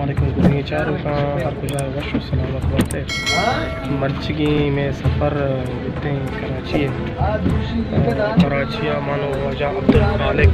علیکم گلیں چاروکاں، ہر کجا وش و سلامت بات ئے۔ مرچیگیں مئے سفر بیتیں کراچی ءَ۔ کراچی ءَ من و واجہ عبدالخالق۔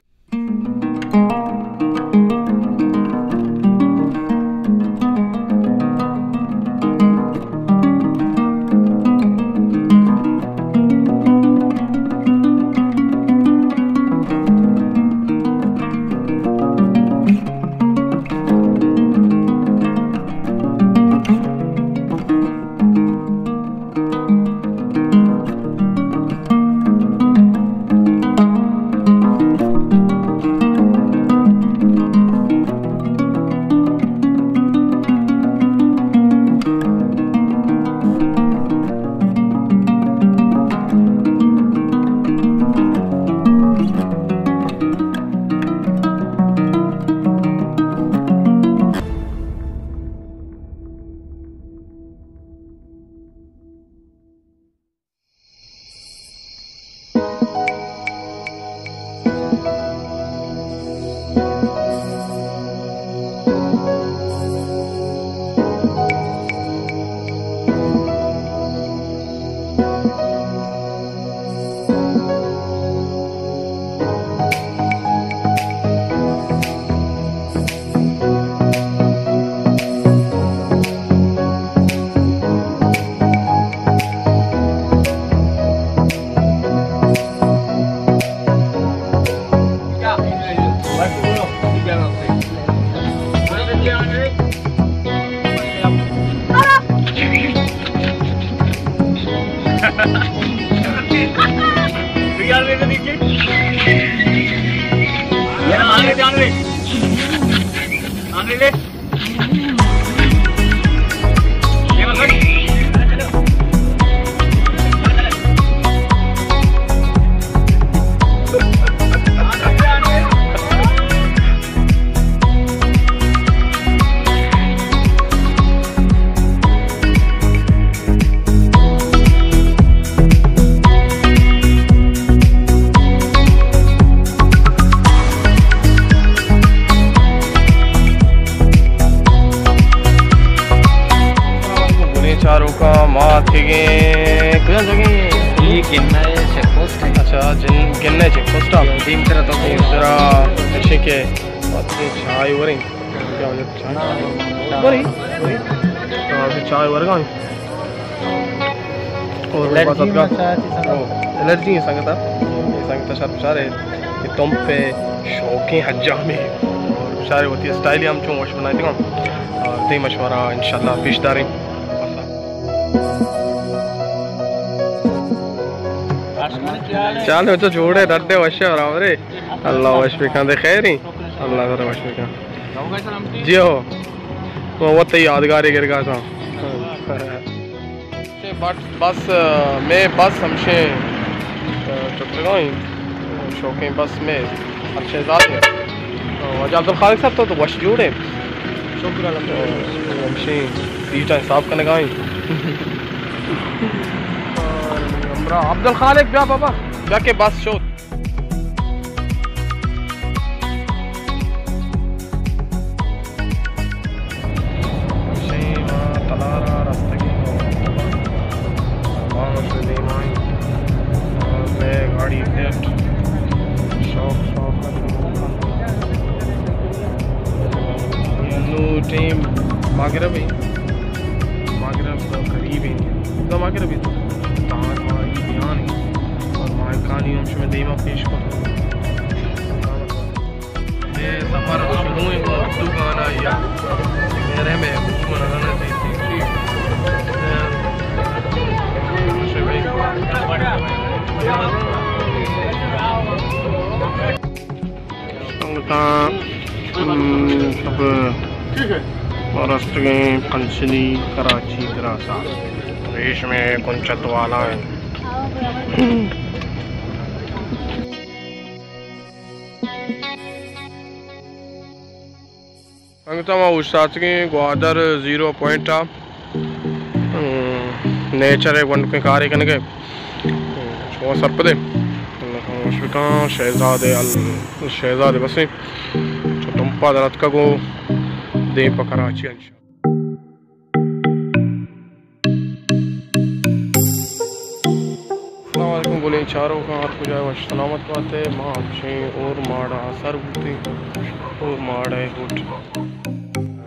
گلیں چاروکاں، ما اتکگیں کجام جاگہے؟ اے گنہ چیک پوسٹ اِنت۔ اچھا، جن-، گنہ چیک پوسٹ اِنت۔ دیم ترا تو دیم ترا ایشی کہ وتی چائے وریں۔ کیا وجہ چائے؟ بری، بری۔ تو ابھی چائے ورگا ایں۔ اور الرجی بات اتکا۔ او، الرجی اِنت سنگتا۔ اے سنگتا شر بچارے، اے تمپ ءِ شوقیں حجامے۔ اور بچارے وتی اسٹائل ہم چون وش بنائے دیگا۔ اور دیم شمارا انشاءاللہ پیش داریں۔ چال تو جوڑے، ڈڈے، وشے، برابرے۔ اللہ وش بکن، دے خیری۔ اللہ ترا وش بکن۔ جی ہو۔ ما وت یادگاری گرگا ساں۔ بس، بس، مئے بس ہمشیں چٹگائیں شوقیں بس مئے ہر شہزاد اِنت۔ واجہ عبدالخالق صاحب تو، تو وش جوڑے۔ شکر الحمدللہ۔ ہمشیں سیٹاں حساب کنگائیں۔ ہمراہ عبدالخالق بیا بابا۔ بیا کہ بس شوت۔ شے ما تلارا رستگیں، ما شے دیمائیں، مئے گاڑی لیفٹ، شوق، شوق، شوق۔ انو ٹیم مغرب اِنت، مغرب قریب اِنت، تو مغرب اِنت، تاں ما بیان اِنت، اور ما کانی ہم شمئے دیما پیش کریں۔ اے سفر شروع اِنت، اردو گانا یا میرے محبوب نانا جی سی سی۔ سنگتاں، ہم، شپ ما رستگیں پنچنی کراچی گراسا، ریش میں کنچت والا ہے۔ انگتا ما اوشتاتگیں گوادر زیرو پوائنٹ ءَ، ہم، نیچر ءِ گونڈکیں کارے کنگ ءَ، ہم، شما سرپد ئے۔ اللہ شما وش بکن، شہزاد ال-، شہزاد بس ایں۔ چو تمپا در اتکگ ءُ دیم پہ کراچی انشاءاللہ۔ السلام علیکم گلیں چاروکاں، ہر کجا وش سلامت باتے۔ ما ہمشیں اور ماڑا سر بوتیں، اور ماڑا گٹ۔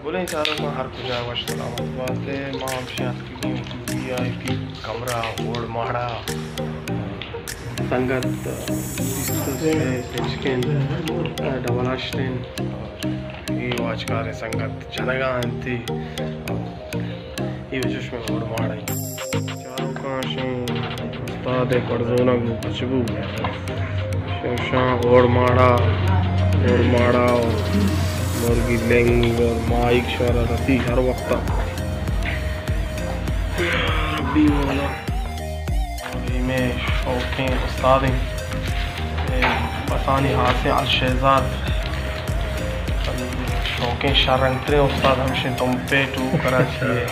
گلیں چاروکاں، ہر کجا وش سلامت باتے۔ ما ہمشیں اتکگیں وی آئی پی کمرہ اور ماڑا۔ سنگت بیست و سے پچکن، ڈبل ہشت انت۔ اے واجکاریں سنگت جنگا انت۔ اے وجہ شمئے اور ماڑا۔ چاروکاں شیں استاد پڑزونگ پچ بو۔ شمشاں اور ماڑا، اور ماڑا، اور مرگی لنگ، اور مائک شارا رسی ہر وقتا۔ ربی مولا۔ اے مئے شوقیں استاد انت۔ اے بسانی ہاسیں الشہزاد۔ شوقیں شررنگتریں استاد ہمشیں تمپے ٹو کراچی ء۔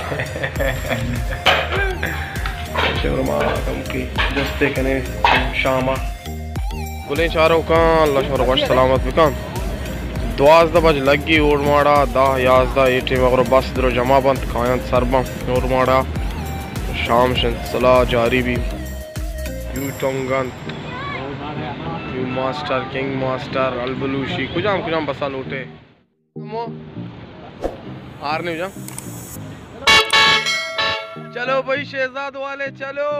شور ما کم کی جستے کنے شام ء۔ گلیں چاروکاں، اللہ شمارا وش سلامت بکن۔ دوازدہ بج لگی اور ماڑا، دہ یازدہ اے ٹیم اگر بس درو جمع بنت، کاینت سر بنت اور ماڑا۔ شام شنت سلاہ جاری بی۔ یو ٹنگ انت، یو ماسٹر، کنگ ماسٹر، البلوشی، کجام کجام بسا لوٹے۔ ہمو آر نیو جان۔ چلو بھائی شہزاد والے، چلو۔